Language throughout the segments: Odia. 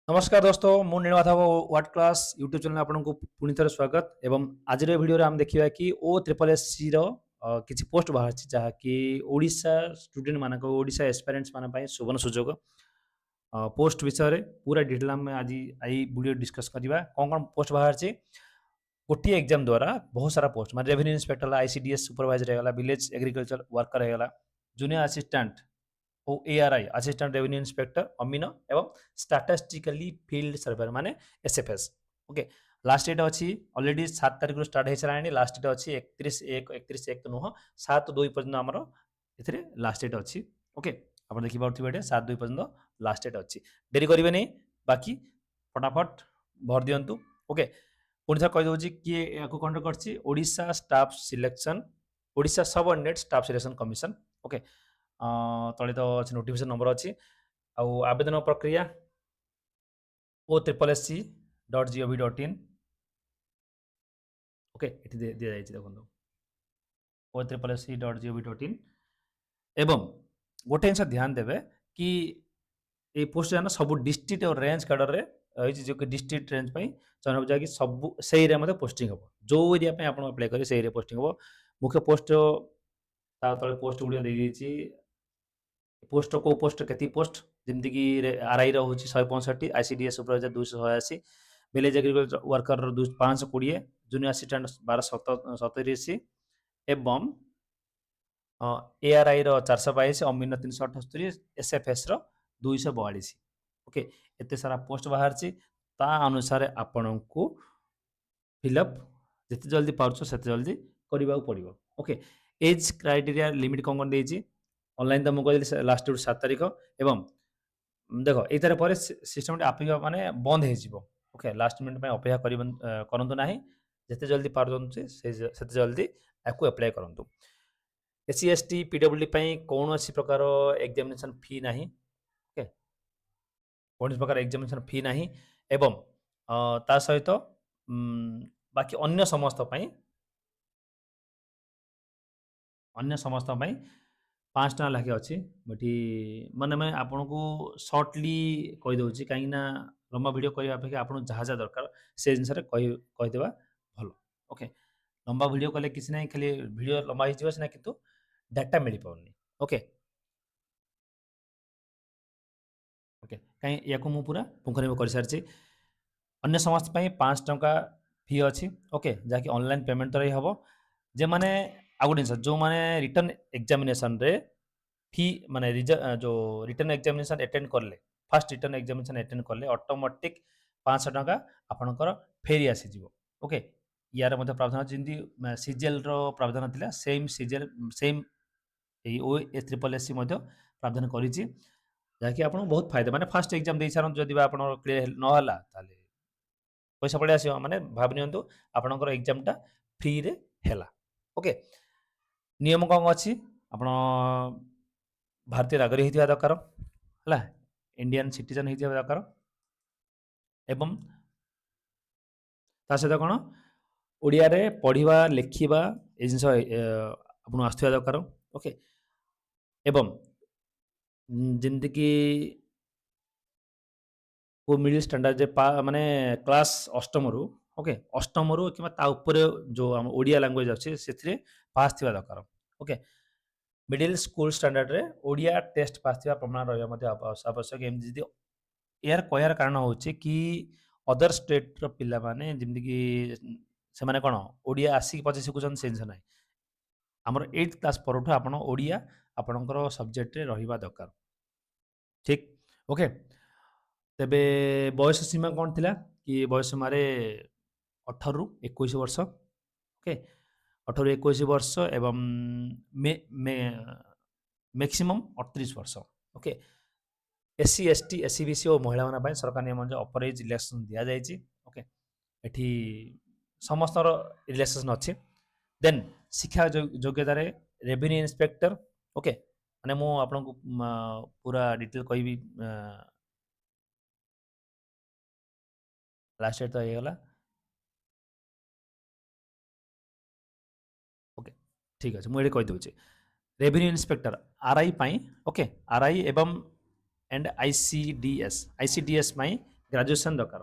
ନମସ୍କାର ଦୋସ୍ତ, ମୁଁ Nilamadhab. Ward class YouTube channel ଆପଣଙ୍କୁ ପୁଣି ଥରେ ସ୍ୱାଗତ। ଏବଂ ଆଜିର ଭିଡ଼ିଓରେ ଆମେ ଦେଖିବା କି ଓ ଟ୍ରିପଲ୍ ଏସ୍ ସିର କିଛି ପୋଷ୍ଟ ବାହାରିଛି, ଯାହାକି ଓଡ଼ିଶା ଷ୍ଟୁଡେଣ୍ଟମାନଙ୍କ, ଓଡ଼ିଶା ଏସ୍ପାରେଣ୍ଟସ୍ ମାନଙ୍କ ପାଇଁ ସୁବର୍ଣ୍ଣ ସୁଯୋଗ। ପୋଷ୍ଟ ବିଷୟରେ ପୁରା ଡିଟେଲ୍ ଆମେ ଆଜି ଏଇ ଭିଡ଼ିଓ ଡିସ୍କସ୍ କରିବା। କ'ଣ କ'ଣ ପୋଷ୍ଟ ବାହାରିଛି, ଗୋଟିଏ ଏକ୍ଜାମ୍ ଦ୍ୱାରା ବହୁତ ସାରା ପୋଷ୍ଟ, ମାନେ ରେଭିନ୍ୟୁ ଇନ୍ସପେକ୍ଟର ହେଲା, ଆଇସିଡିଏସ୍ ସୁପରଭାଇଜର ହେଇଗଲା, ଭିଲେଜ ଏଗ୍ରିକଲଚର ୱାର୍କର ହେଇଗଲା, ଜୁନିୟର ଆସିଷ୍ଟାଣ୍ଟ ଓ ଏଆର୍ଆଇ, ଆସିଷ୍ଟାଣ୍ଟ ରେଭିନ୍ୟୁ ଇନ୍ସପେକ୍ଟର, ଅମିନ ଏବଂ ଷ୍ଟାଟିଷ୍ଟିକାଲି ଫିଲ୍ଡ ସର୍ଭେୟର ମାନେ ଏସ୍ଏଫ୍ଏସ୍। ଓକେ, ଲାଷ୍ଟ ଡେଟ୍ ଅଛି, ଅଲରେଡ଼ି 7 ତାରିଖରୁ ଷ୍ଟାର୍ଟ ହେଇସାରିଲାଣି। ଲାଷ୍ଟ ଡେଟ୍ ଅଛି 31/1, 31/1 ନୁହଁ, 7/2 ପର୍ଯ୍ୟନ୍ତ ଆମର ଏଥିରେ ଲାଷ୍ଟ ଡେଟ୍ ଅଛି। ଓକେ, ଆପଣ ଦେଖିପାରୁଥିବେ ଏଠି 7/2 ପର୍ଯ୍ୟନ୍ତ ଲାଷ୍ଟ ଡେଟ୍ ଅଛି। ଡେରି କରିବେନି, ବାକି ଫଟାଫଟ ଭରି ଦିଅନ୍ତୁ। ଓକେ, ପୁଣି ଥରେ କହିଦେଉଛି କିଏ ଏହାକୁ କଣ୍ଡକ୍ଟ କରିଛି: Odisha staff selection, Odisha subordinate staff selection commission. Okay, ତଳେ ତ ଅଛି ନୋଟିଫିକେସନ୍ ନମ୍ବର ଅଛି। ଆଉ ଆବେଦନ ପ୍ରକ୍ରିୟା osssc.gov.in। Okay, ଏଠି ଦିଆଯାଇଛି ଦେଖନ୍ତୁ, osssc.gov.in। ଏବଂ ଗୋଟେ ଜିନିଷ ଧ୍ୟାନ ଦେବେ କି ଏଇ ପୋଷ୍ଟ ଜାଣ ସବୁ ଡିଷ୍ଟ୍ରିକ୍ଟ ଆଉ ରେଞ୍ଜ କ୍ୟାଡରରେ ରହିଛି, ଯେଉଁ ଡିଷ୍ଟ୍ରିକ୍ଟ ରେଞ୍ଜ ପାଇଁ ଚୟନ ହେବ, ଯାହାକି ସବୁ ସେଇ ଏରିଆ ମଧ୍ୟ ପୋଷ୍ଟିଂ ହେବ। ଯେଉଁ ଏରିଆ ପାଇଁ ଆପଣ ଆପ୍ଲାଏ କରିବେ, ସେଇ ଏରିଆ ପୋଷ୍ଟିଂ ହେବ। ମୁଖ୍ୟ ପୋଷ୍ଟ, ତା ତଳେ ପୋଷ୍ଟ ଗୁଡ଼ିକ ଦେଇଦେଇଛି। ପୋଷ୍ଟ କେଉଁ ପୋଷ୍ଟ, କେତିକି ପୋଷ୍ଟ, ଯେମିତିକି ଆର୍ଆଇର ହେଉଛି 165, ICDS supervisor 286, village agriculture worker 520, junior assistant 1237 ଏବଂ ଏଆର୍ଆଇର 422, ଅମିନ 378, ଏସ୍ଏଫ୍ଏସ୍ର 242। ଓକେ, ଏତେ ସାରା ପୋଷ୍ଟ ବାହାରିଛି। ତା ଅନୁସାରେ ଆପଣଙ୍କୁ ଫିଲ୍ଅପ୍ ଯେତେ ଜଲ୍ଦି ପାରୁଛ, ସେତେ ଜଲ୍ଦି କରିବାକୁ ପଡ଼ିବ। ଓକେ, ଏଜ୍ କ୍ରାଇଟେରିଆ ଲିମିଟ୍ କ'ଣ କ'ଣ ଦେଇଛି? ଅନଲାଇନ୍ ତ ମୁଁ କହିଲି ଲାଷ୍ଟ ଡେଟ୍ 7 ତାରିଖ। ଏବଂ ଦେଖ, ଏଇତାର ପରେ ସିଷ୍ଟମଟି ଅପେକ୍ଷା ମାନେ ବନ୍ଦ ହେଇଯିବ। ଓକେ, ଲାଷ୍ଟ ମିନିଟ୍ ପାଇଁ ଅପେକ୍ଷା କରନ୍ତୁ ନାହିଁ। ଯେତେ ଜଲ୍ଦି ପାରୁଛନ୍ତି, ସେ ସେତେ ଜଲ୍ଦି ଏହାକୁ ଆପ୍ଲାଏ କରନ୍ତୁ। S C, S T, PWD ପାଇଁ କୌଣସି ପ୍ରକାର ଏକ୍ଜାମିନେସନ୍ ଫି ନାହିଁ। ଓକେ, କୌଣସି ପ୍ରକାର ଏକ୍ଜାମିନେସନ୍ ଫି ନାହିଁ। ଏବଂ ତା ସହିତ ବାକି ଅନ୍ୟ ସମସ୍ତଙ୍କ ପାଇଁ 5 ଟଙ୍କା ଲେଖାଏଁ ଅଛି। ମୁଁ ଏଠି ମାନେ ମାନେ ଆପଣଙ୍କୁ ସର୍ଟଲି କହିଦେଉଛି, କାହିଁକିନା ଲମ୍ବା ଭିଡ଼ିଓ କରିବା ଅପେକ୍ଷା ଆପଣଙ୍କୁ ଯାହା ଯାହା ଦରକାର, ସେ ଜିନିଷରେ କହିଦେବା ଭଲ। ଓକେ, ଲମ୍ବା ଭିଡ଼ିଓ କଲେ କିଛି ନାହିଁ, ଖାଲି ଭିଡ଼ିଓ ଲମ୍ବା ହେଇଯିବ ସିନା, କିନ୍ତୁ ଡାଟା ମିଳିପାରୁନି। ଓକେ ଓକେ କାହିଁ ୟାକୁ ମୁଁ ପୁରା ପୁଙ୍ଖାନୁପୁଙ୍ଖ କରିସାରିଛି। ଅନ୍ୟ ସମସ୍ତ ପାଇଁ 5 ଟଙ୍କା ଫି ଅଛି। ଓକେ, ଯାହାକି ଅନଲାଇନ୍ ପେମେଣ୍ଟ ଦ୍ୱାରା ହିଁ ହେବ। ଯେମାନେ, ଆଉ ଗୋଟେ ଜିନିଷ, ଯେଉଁମାନେ ରିଟନ୍ ଏକ୍ଜାମିନେସନରେ ଫି ମାନେ ଯେଉଁ ରିଟନ୍ ଏକ୍ଜାମିନେସନ୍ ଆଟେଣ୍ଡ କଲେ, ଫାର୍ଷ୍ଟ ରିଟନ୍ ଏକ୍ଜାମିନେସନ୍ ଆଟେଣ୍ଡ କଲେ, ଅଟୋମେଟିକ୍ 500 ଟଙ୍କା ଆପଣଙ୍କର ଫେରି ଆସିଯିବ। ଓକେ, ୟାର ମଧ୍ୟ ପ୍ରାବଧାନ ଅଛି। ଯେମିତି ସିଜିଏଲ୍ର ପ୍ରାବଧାନ ଥିଲା, ସେମ୍ ସିଜିଏଲ୍, ସେମ୍ ଏଇ ଓ ଟ୍ରିପଲ୍ ଏସ୍ ସି ମଧ୍ୟ ପ୍ରାବଧାନ କରିଛି, ଯାହାକି ଆପଣଙ୍କୁ ବହୁତ ଫାଇଦା। ମାନେ ଫାର୍ଷ୍ଟ ଏକ୍ଜାମ୍ ଦେଇ ସାରନ୍ତୁ, ଯଦି ବା ଆପଣଙ୍କର କ୍ଲିୟର ନହେଲା, ତାହେଲେ ପଇସା ପଳେଇ ଆସିବ। ମାନେ ଭାବି ନିଅନ୍ତୁ ଆପଣଙ୍କର ଏକ୍ଜାମ୍ଟା ଫ୍ରିରେ ହେଲା। ଓକେ, ନିୟମ କ'ଣ ଅଛି? ଆପଣ ଭାରତୀୟ ନାଗରିକ ହେଇଥିବା ଦରକାର, ହେଲା, ଇଣ୍ଡିଆନ୍ ସିଟିଜେନ୍ ହେଇଥିବା ଦରକାର। ଏବଂ ତା ସହିତ କ'ଣ, ଓଡ଼ିଆରେ ପଢ଼ିବା, ଲେଖିବା ଏ ଜିନିଷ ଆପଣଙ୍କୁ ଆସୁଥିବା ଦରକାର। ଓକେ, ଏବଂ ଯେମିତିକି କେଉଁ ମିଡ଼ିଲ୍ ଷ୍ଟାଣ୍ଡାର୍ଡ଼ ଯେ ମାନେ କ୍ଲାସ୍ ଅଷ୍ଟମରୁ, ଓକେ, ଅଷ୍ଟମରୁ କିମ୍ବା ତା ଉପରେ ଯେଉଁ ଆମ ଓଡ଼ିଆ ଲାଙ୍ଗୁଏଜ୍ ଅଛି, ସେଥିରେ ପାସ୍ ଥିବା ଦରକାର। ଓକେ, ମିଡ଼ିଲ୍ ସ୍କୁଲ ଷ୍ଟାଣ୍ଡାର୍ଡ଼ରେ ଓଡ଼ିଆ ଟେଷ୍ଟ ପାସ୍ ଥିବା ପ୍ରମାଣ ରହିବା ମଧ୍ୟ ଆବଶ୍ୟକ। ଏମିତି ଯଦି, ଏହାର କହିବାର କାରଣ ହେଉଛି କି ଅଦର ଷ୍ଟେଟ୍ର ପିଲାମାନେ ଯେମିତିକି ସେମାନେ କ'ଣ ଓଡ଼ିଆ ଆସିକି ପଛେ ଶିଖୁଛନ୍ତି, ସେ ଜିନିଷ ନାହିଁ। ଆମର ଏଇଟ୍ କ୍ଲାସ୍ ପରଠୁ ଆପଣ ଓଡ଼ିଆ ଆପଣଙ୍କର ସବଜେକ୍ଟରେ ରହିବା ଦରକାର, ଠିକ୍? ଓକେ, ତେବେ ବୟସ ସୀମା କ'ଣ ଥିଲା କି ବୟସ ସୀମାରେ 18ରୁ 21 ବର୍ଷ। ଓକେ, 18ରୁ 21 ବର୍ଷ ଏବଂ ମ୍ୟାକ୍ସିମମ୍ 38 ବର୍ଷ। Okay, S C, S T, SEBC ଓ ମହିଳାମାନଙ୍କ ପାଇଁ ସରକାର ନିୟମ ଅନୁଯାୟୀ ଅପର ଏଜ୍ ରିଲାକ୍ସେସନ୍ ଦିଆଯାଇଛି। ଓକେ, ଏଠି ସମସ୍ତଙ୍କର ରିଲାକ୍ସେସନ୍ ଅଛି। ଦେନ୍ ଶିକ୍ଷା ଯୋଗ୍ୟତାରେ ରେଭିନ୍ୟୁ ଇନ୍ସପେକ୍ଟର, ଓକେ, ମାନେ ମୁଁ ଆପଣଙ୍କୁ ପୁରା ଡିଟେଲ୍ କହିବି। ଲାଷ୍ଟ ଡେଟ୍ ତ ହେଇଗଲା। ଓକେ, ଠିକ୍ ଅଛି, ମୁଁ ଏଠି କହିଦେଉଛି। ରେଭିନ୍ୟୁ ଇନ୍ସପେକ୍ଟର ଆର୍ଆଇ ପାଇଁ, ଓକେ, ଆର୍ଆଇ ଏବଂ and ICDS, ICDS ପାଇଁ ଗ୍ରାଜୁଏସନ୍ ଦରକାର।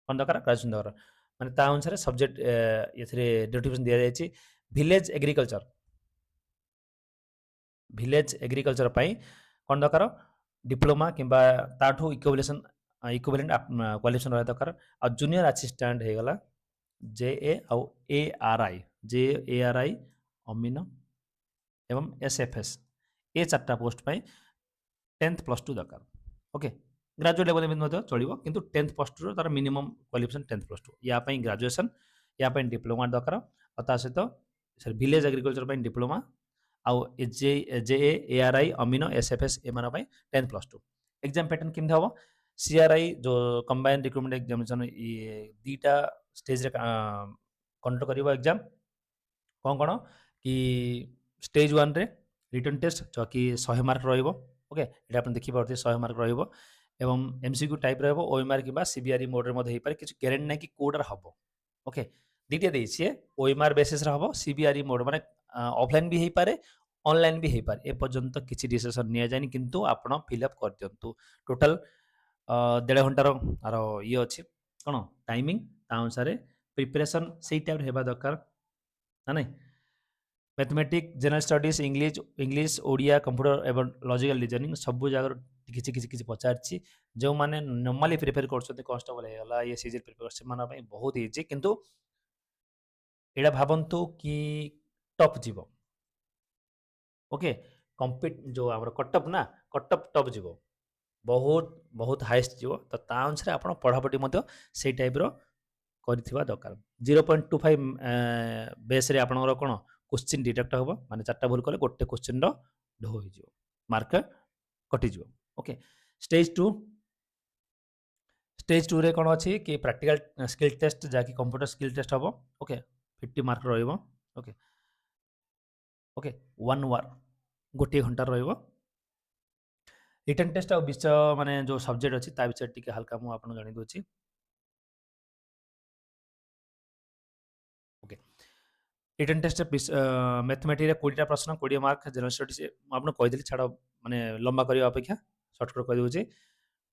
କ'ଣ ଦରକାର? ଗ୍ରାଜୁଏସନ୍ ଦରକାର। ମାନେ ତା ଅନୁସାରେ ସବଜେକ୍ଟ ଏଥିରେ ନୋଟିଫିକେସନ୍ ଦିଆଯାଇଛି। ଭିଲେଜ ଏଗ୍ରିକଲଚର, ଭିଲେଜ ଏଗ୍ରିକଲଚର ପାଇଁ କ'ଣ ଦରକାର? ଡିପ୍ଲୋମା କିମ୍ବା ତାଠୁ ଇକ୍ୱିଭାଲେଣ୍ଟ କ୍ୱାଲିଫିକେସନ୍ ରହିବା ଦରକାର। ଆଉ ଜୁନିୟର ଆସିଷ୍ଟାଣ୍ଟ ହେଇଗଲା, ଜେ ଏ ଆଉ ଏ ଆର୍ I, J A R I, ଅମିନ ଏବଂ ଏସ୍ ଏଫ୍ ଏସ୍, ଏ ଚାରିଟା ପୋଷ୍ଟ ପାଇଁ 10th +2 ଦରକାର। ଓକେ, ଗ୍ରାଜୁଏଟ୍ ଲେଭେଲ୍ ଏମିତି ମଧ୍ୟ ଚଳିବ, କିନ୍ତୁ 10th +2ର ତାର ମିନିମମ୍ କ୍ୱାଲିଫିକେସନ୍ 10th +2। ୟା ପାଇଁ ଗ୍ରାଜୁଏସନ୍, ୟା ପାଇଁ ଡିପ୍ଲୋମା ଦରକାର। ଆଉ ତା ସହିତ ସରି, ଭିଲେଜ ଏଗ୍ରିକଲଚର ପାଇଁ ଡିପ୍ଲୋମା ଆଉ ଜେ ଜେ ଏ, ଏ ଆର୍ I, ଅମିନ, ଏସ୍ ଏଫ୍ ଏସ୍ ଏମାନଙ୍କ ପାଇଁ 10th +2। Exam pattern କେମିତି ହେବ? ସିଆର୍ଆଇ ଯେଉଁ କମ୍ବାଇନ୍ ରିକ୍ରୁଟମେଣ୍ଟ ଏକ୍ଜାମିନେସନ୍, ଇଏ ଦୁଇଟା ଷ୍ଟେଜ୍ରେ କଣ୍ଡକ୍ଟ କରିବ ଏକ୍ଜାମ୍। କ'ଣ କ'ଣ କି ଷ୍ଟେଜ୍ ୱାନ୍ରେ ରିଟନ୍ ଟେଷ୍ଟ, ଯାହାକି 100 ମାର୍କ ରହିବ। ଓକେ, ଏଇଟା ଆପଣ ଦେଖିପାରୁଥିବେ, 100 ମାର୍କ ରହିବ ଏବଂ ଏମ୍ସିକ୍ୟୁ ଟାଇପ୍ ରହିବ। ଓଏମ୍ଆର୍ କିମ୍ବା ସିବିଆର୍ଇ ମୋଡ଼ରେ ମଧ୍ୟ ହେଇପାରେ। କିଛି ଗ୍ୟାରେଣ୍ଟି ନାହିଁ କି କେଉଁଟାରେ ହେବ। ଓକେ, ଦୁଇଟା ଦେଇଛି, ଓଏମ୍ଆର୍ ବେସିସ୍ରେ ହେବ, ସିବିଆର୍ଇ ମୋଡ଼, ମାନେ ଅଫଲାଇନ୍ ବି ହେଇପାରେ, ଅନଲାଇନ୍ ବି ହେଇପାରେ। ଏପର୍ଯ୍ୟନ୍ତ କିଛି ଡିସିସନ୍ ନିଆଯାଇନି, କିନ୍ତୁ ଆପଣ ଫିଲ୍ଅପ୍ କରିଦିଅନ୍ତୁ। ଟୋଟାଲ୍ ଦେଢ଼ ଘଣ୍ଟାର ଆର ଇଏ ଅଛି କ'ଣ ଟାଇମିଂ, ତା ଅନୁସାରେ ପ୍ରିପାରେସନ୍ ସେଇ ଟାଇପ୍ର ହେବା ଦରକାର ନା ନାଇଁ? Mathematic, general studies, English, Odia, computer ଏବଂ ଲଜିକାଲ ରିଜନିଂ, ସବୁ ଜାଗାରୁ କିଛି କିଛି କିଛି ପଚାରିଛି। ଯେଉଁମାନେ ନର୍ମାଲି ପ୍ରିପେୟାର କରୁଛନ୍ତି, କନଷ୍ଟେବଲ ହେଇଗଲା, ଇଏ ସିଜିଏଲ୍ ପ୍ରିପେୟାର, ସେମାନଙ୍କ ପାଇଁ ବହୁତ ଇଜି। କିନ୍ତୁ ଏଇଟା ଭାବନ୍ତୁ କି ଟପ୍ ଯିବ। ଓକେ, କମ୍ପିଟ୍ ଯେଉଁ ଆମର କଟଅଫ୍ ନା, କଟଅଫ୍ ଟପ୍ ଯିବ, ବହୁତ ବହୁତ ହାଏଷ୍ଟ ଯିବ। ତ ତା ଅନୁସାରେ ଆପଣ ପଢ଼ାପଢ଼ି ମଧ୍ୟ ସେଇ ଟାଇପ୍ର କରିଥିବା ଦରକାର। 0.25 ବେସ୍ରେ ଆପଣଙ୍କର କ'ଣ କୋଶ୍ଚିନ୍ ଡିଡକ୍ଟ ହେବ, ମାନେ ଚାରିଟା ଭୁଲ କଲେ ଗୋଟେ କୋଶ୍ଚିନ୍ର ଢୋ ହେଇଯିବ, ମାର୍କ କଟିଯିବ। ଓକେ, ଷ୍ଟେଜ୍ ଟୁ, ଷ୍ଟେଜ୍ ଟୁରେ କ'ଣ ଅଛି କି ପ୍ରାକ୍ଟିକାଲ ସ୍କିଲ୍ ଟେଷ୍ଟ, ଯାହାକି କମ୍ପ୍ୟୁଟର ସ୍କିଲ୍ ଟେଷ୍ଟ ହେବ। ଓକେ, 50 ମାର୍କ ରହିବ। ଓକେ ଓକେ 1 ଆୱାର, ଗୋଟିଏ ଘଣ୍ଟା ରହିବ। ରିଟନ୍ ଟେଷ୍ଟ ଆଉ ବିଷୟ, ମାନେ ଯେଉଁ ସବଜେକ୍ଟ ଅଛି, ତା ବିଷୟରେ ଟିକେ ହାଲକା ମୁଁ ଆପଣଙ୍କୁ ଜଣାଇ ଦେଉଛି। ଓକେ, ରିଟନ୍ ଟେଷ୍ଟ ମ୍ୟାଥମେଟିକ୍ସରେ 20ଟା ପ୍ରଶ୍ନ, 20 ମାର୍କ। ଜେନେରାଲ ଷ୍ଟଡିଜ୍ ମୁଁ ଆପଣଙ୍କୁ କହିଦେଲି, ଛାଡ଼, ମାନେ ଲମ୍ବା କରିବା ଅପେକ୍ଷା ସର୍ଟକଟ୍ କହିଦେଉଛି।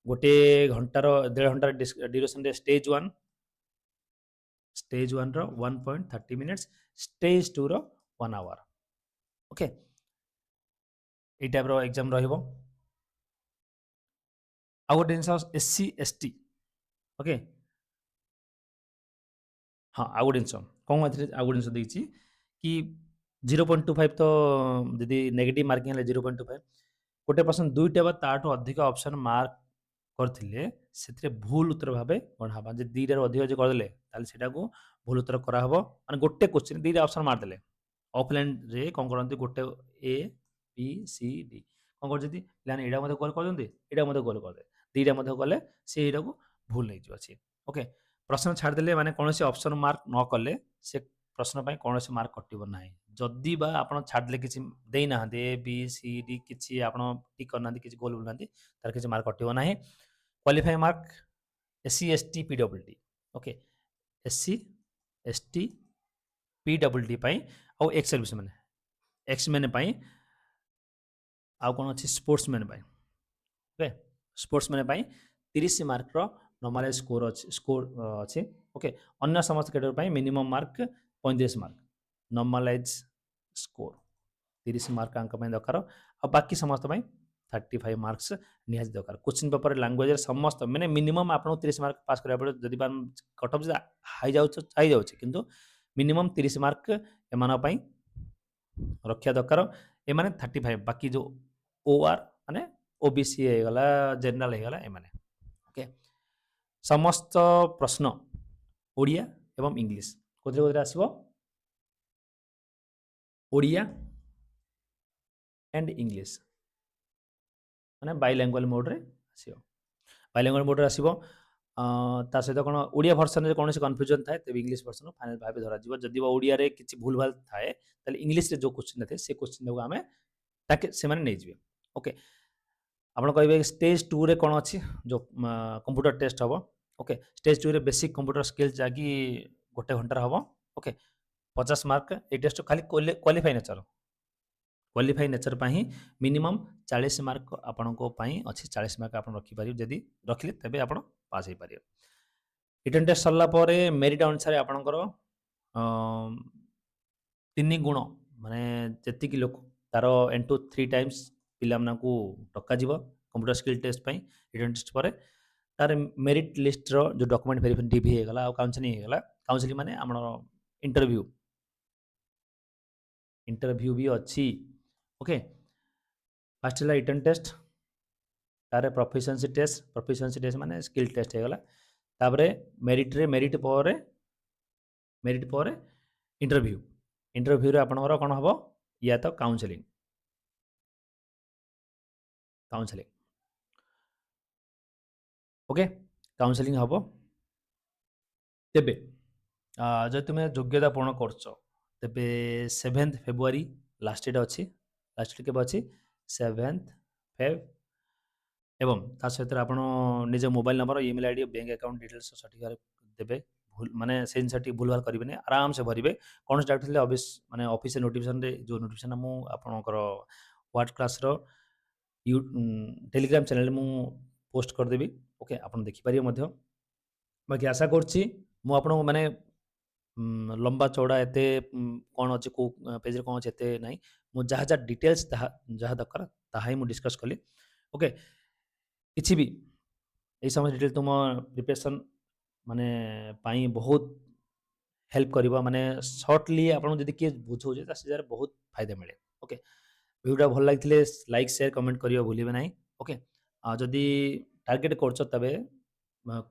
ଗୋଟିଏ ଘଣ୍ଟାର, ଦେଢ଼ ଘଣ୍ଟାର ଡ୍ୟୁରେସନରେ ଷ୍ଟେଜ୍ ୱାନ୍, ଷ୍ଟେଜ୍ ୱାନ୍ର 1.30 minutes, stage tour 1 hour. Okay, ଏଇ ଟାଇପ୍ର ଏକ୍ଜାମ୍ ରହିବ। ଆଉ ଗୋଟେ ଜିନିଷ, S C S T, okay, ହଁ, ଆଉ ଗୋଟେ ଜିନିଷ କ'ଣ ଏଥିରେ ଆଉ ଗୋଟେ ଜିନିଷ ଦେଇଛି କି 0.25 ତ ଯଦି ନେଗେଟିଭ୍ ମାର୍କିଂ ହେଲେ 0.25। ଗୋଟେ ପ୍ରଶ୍ନ ଦୁଇଟା ବା ତାଠୁ ଅଧିକ ଅପସନ୍ ମାର୍କ କରିଥିଲେ ସେଥିରେ ଭୁଲ ଉତ୍ତର ଭାବେ ଗଣା ହେବ। ଯଦି ଦୁଇଟାରୁ ଅଧିକ ଯଦି କରିଦେଲେ, ତାହେଲେ ସେଇଟାକୁ ଭୁଲ ଉତ୍ତର କରାହେବ। ମାନେ ଗୋଟେ କୋଶ୍ଚିନ୍ ଦୁଇଟା ଅପସନ୍ ମାରିଦେଲେ, ଅଫଲାଇନ୍ରେ କ'ଣ କରନ୍ତି? ଗୋଟେ ଏ ବି ସି ଡି କ'ଣ କରୁଛନ୍ତି ପିଲାମାନେ? ଏଇଟା ମଧ୍ୟ ଗୋଲ କରୁଛନ୍ତି, ଏଇଟା ମଧ୍ୟ ଗୋଲ କରିଦେବେ। ଦୁଇଟା ମଧ୍ୟ କଲେ ସେ ଏଇଟାକୁ ଭୁଲ ହେଇଯିବ ସିଏ। ଓକେ, ପ୍ରଶ୍ନ ଛାଡ଼ିଦେଲେ, ମାନେ କୌଣସି ଅପସନ୍ ମାର୍କ ନ କଲେ ସେ ପ୍ରଶ୍ନ ପାଇଁ କୌଣସି ମାର୍କ କଟିବ ନାହିଁ। ଯଦି ବା ଆପଣ ଛାଡ଼ିଦେଲେ, କିଛି ଦେଇନାହାନ୍ତି, ଏ ବି ସି ଡି କିଛି ଆପଣ ଟିକ୍ କରିନାହାନ୍ତି, କିଛି ଗୋଲ ବୁଲୁନାହାନ୍ତି, ତାର କିଛି ମାର୍କ କଟିବ ନାହିଁ। Qualify mark S C, S T, P W D, okay, S C, S T, P W D ପାଇଁ ଆଉ ଏକ୍ସ ସର୍ଭିସ୍ ମାନେ ଏକ୍ସ ମ୍ୟାନ୍ ପାଇଁ, ଆଉ କ'ଣ ଅଛି, ସ୍ପୋର୍ଟସ ମ୍ୟାନ୍ ପାଇଁ। ଓକେ, ସ୍ପୋର୍ଟସ ମ୍ୟାନ୍ ପାଇଁ 30 ମାର୍କର ନର୍ମାଲାଇଜ୍ ସ୍କୋର ଅଛି। ଓକେ, ଅନ୍ୟ ସମସ୍ତ କ୍ୟାଟେଗୋରୀ ପାଇଁ minimum mark 35 mark, normalise score 30 mark ଆଙ୍କ ପାଇଁ ଦରକାର। ଆଉ ବାକି ସମସ୍ତ ପାଇଁ 35 ମାର୍କସ୍ ନିହାତି ଦରକାର। କୋଶ୍ଚିନ୍ ପେପର ଲାଙ୍ଗୁଏଜରେ ସମସ୍ତ ମାନେ ମିନିମମ୍ ଆପଣଙ୍କୁ 30 ମାର୍କ ପାସ୍ କରିବାକୁ ପଡ଼ିବ। ଯଦି କଟ୍ ଅଫ୍ ହାଇ ଯାଉଛି, ହାଇ ଯାଉଛି, କିନ୍ତୁ ମିନିମମ୍ 30 ମାର୍କ ଏମାନଙ୍କ ପାଇଁ ରଖିବା ଦରକାର। ଏମାନେ 35, ବାକି ଯେଉଁ ଓ ଆର୍ ମାନେ ଓ ବି ସି ହେଇଗଲା, ଜେନେରାଲ ହେଇଗଲା ଏମାନେ। ଓକେ, ସମସ୍ତ ପ୍ରଶ୍ନ ଓଡ଼ିଆ ଏବଂ ଇଂଲିଶ, କୋଉଥିରେ କୋଉଥିରେ ଆସିବ? ଓଡ଼ିଆ ଆଣ୍ଡ ଇଂଲିଶ, ମାନେ ବାଇଲାଙ୍ଗୁଆଲ ମୋଡ଼ରେ ଆସିବ, ବାଇଲାଙ୍ଗୁଆଲ ମୋଡ଼ରେ ଆସିବ। ତା ସହିତ କ'ଣ, ଓଡ଼ିଆ ଭର୍ସନରେ କୌଣସି କନଫ୍ୟୁଜନ୍ ଥାଏ ତେବେ ଇଂଲିଶ ଭର୍ସନ ଫାଇନାଲ ଭାବେ ଧରାଯିବ। ଯଦି ବା ଓଡ଼ିଆରେ କିଛି ଭୁଲ ଭାଲ ଥାଏ, ତାହେଲେ ଇଂଲିଶରେ ଯେଉଁ କୋଶ୍ଚିନ୍ ଥାଏ, ସେ କୋଶ୍ଚିନ୍ଟାକୁ ଆମେ ତାକେ ସେମାନେ ନେଇଯିବେ। ଓକେ, ଆପଣ କହିବେ ଷ୍ଟେଜ୍ ଟୁରେ କ'ଣ ଅଛି? ଯେଉଁ କମ୍ପ୍ୟୁଟର ଟେଷ୍ଟ ହେବ। ଓକେ, ଷ୍ଟେଜ୍ ଟୁରେ ବେସିକ୍ କମ୍ପ୍ୟୁଟର ସ୍କିଲ୍ସ, ଯାହାକି ଗୋଟେ ଘଣ୍ଟାର ହେବ। Okay, 50 mark. ଏଇ ଟେଷ୍ଟ ଖାଲି କ୍ୱାଲିଫାଇ ନେଚର। କ୍ୱାଲିଫାଇ ନେଚର୍ ପାଇଁ ହିଁ ମିନିମମ୍ 40 ମାର୍କ ଆପଣଙ୍କ ପାଇଁ ଅଛି। 40 ମାର୍କ ଆପଣ ରଖିପାରିବେ। ଯଦି ରଖିଲେ, ତେବେ ଆପଣ ପାସ୍ ହେଇପାରିବେ। ରିଟନ୍ ଟେଷ୍ଟ ସରିଲା ପରେ ମେରିଟ୍ ଅନୁସାରେ ଆପଣଙ୍କର 3 ଗୁଣ, ମାନେ ଯେତିକି ଲୋକ ତାର ଇଣ୍ଟୁ 3 ଟାଇମ୍ସ ପିଲାମାନଙ୍କୁ ଡକାଯିବ କମ୍ପ୍ୟୁଟର ସ୍କିଲ୍ ଟେଷ୍ଟ ପାଇଁ। ରିଟନ୍ ଟେଷ୍ଟ ପରେ ତାର ମେରିଟ୍ ଲିଷ୍ଟର ଯେଉଁ ଡକୁମେଣ୍ଟ ଭେରିଫିକେସନ୍, ଡିଭି ହେଇଗଲା ଆଉ କାଉନସିଲିଂ ହେଇଗଲା। କାଉନସିଲିଂ ମାନେ ଆମର ଇଣ୍ଟରଭ୍ୟୁ, ଇଣ୍ଟରଭ୍ୟୁ ବି ଅଛି। ଓକେ, ଫାର୍ଷ୍ଟ ହେଲା ରିଟନ୍ ଟେଷ୍ଟ, ତାପରେ ପ୍ରଫିସିଏନ୍ସି ଟେଷ୍ଟ। ପ୍ରଫିସିଏନ୍ସି ଟେଷ୍ଟ ମାନେ ସ୍କିଲ୍ ଟେଷ୍ଟ ହେଇଗଲା। ତାପରେ ମେରିଟ୍ରେ ମେରିଟ୍ ପରେ ଇଣ୍ଟରଭ୍ୟୁ। ଇଣ୍ଟରଭ୍ୟୁରେ ଆପଣଙ୍କର କ'ଣ ହେବ? ୟା ତ କାଉନସିଲିଂ, କାଉନସିଲିଂ, ଓକେ, କାଉନସିଲିଂ ହେବ। ତେବେ ଯଦି ତୁମେ ଯୋଗ୍ୟତା ପୂରଣ କରୁଛ, ତେବେ 7 ଫେବୃଆରୀ ଲାଷ୍ଟ ଡେଟ୍ ଅଛି। ଲାଷ୍ଟ ଡେଟ୍ କେବେ ଅଛି? 7 ଫେବ୍। ଏବଂ ତା ସହିତ ଆପଣ ନିଜ mobile number, email ID, bank account details ସଠିକ୍ ଭାବରେ ଦେବେ। ଭୁଲ ମାନେ ସେ ଜିନିଷ ଟିକେ ଭୁଲ ଭାଲ କରିବେନି, ଆରାମସେ ଭରିବେ। କୌଣସି ଡାଉଟ୍ ଥିଲେ ଅଫିସ୍ ମାନେ ଅଫିସ୍ ନୋଟିଫିକେସନରେ, ଯେଉଁ ନୋଟିଫିକେସନ୍ ମୁଁ ଆପଣଙ୍କର ୱାର୍ଡ କ୍ଲାସ୍ର ଟେଲିଗ୍ରାମ ଚ୍ୟାନେଲରେ ମୁଁ ପୋଷ୍ଟ କରିଦେବି। ଓକେ, ଆପଣ ଦେଖିପାରିବେ ମଧ୍ୟ। ବାକି ଆଶା କରୁଛି ମୁଁ ଆପଣଙ୍କୁ ମାନେ ଲମ୍ବା ଚଉଡ଼ା ଏତେ କ'ଣ ଅଛି, କେଉଁ ପେଜ୍ରେ କ'ଣ ଅଛି, ଏତେ ନାହିଁ। ମୁଁ ଯାହା ଯାହା ଡିଟେଲ୍ସ ତାହା ଯାହା ଦରକାର, ତାହା ହିଁ ମୁଁ ଡିସ୍କସ୍ କଲି। ଓକେ, କିଛି ବି ଏଇ ସମସ୍ତ ଡିଟେଲ୍ ତୁମ ପ୍ରିପାରେସନ୍ ମାନେ ପାଇଁ ବହୁତ ହେଲ୍ପ କରିବ। ମାନେ ସର୍ଟଲି ଆପଣଙ୍କୁ ଯଦି କିଏ ବୁଝାଉଛି, ତା ସେ ଜାଗାରେ ବହୁତ ଫାଇଦା ମିଳେ। ଓକେ, ଭିଡ଼ିଓଟା ଭଲ ଲାଗିଥିଲେ ଲାଇକ୍, ସେୟାର, କମେଣ୍ଟ କରିବା ଭୁଲିବେ ନାହିଁ। ଓକେ, ଆଉ ଯଦି ଟାର୍ଗେଟ୍ କରୁଛ, ତେବେ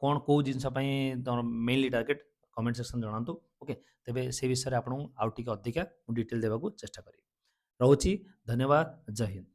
କ'ଣ କେଉଁ ଜିନିଷ ପାଇଁ ତୁମର ମେନଲି ଟାର୍ଗେଟ୍, କମେଣ୍ଟ ସେକ୍ସନ୍ ଜଣାନ୍ତୁ। ଓକେ, ତେବେ ସେ ବିଷୟରେ ଆପଣଙ୍କୁ ଆଉ ଟିକେ ଅଧିକା ମୁଁ ଡିଟେଲ୍ ଦେବାକୁ ଚେଷ୍ଟା କରିବି। ରହୁଛି, ଧନ୍ୟବାଦ, ଜୟ ହିନ୍ଦ।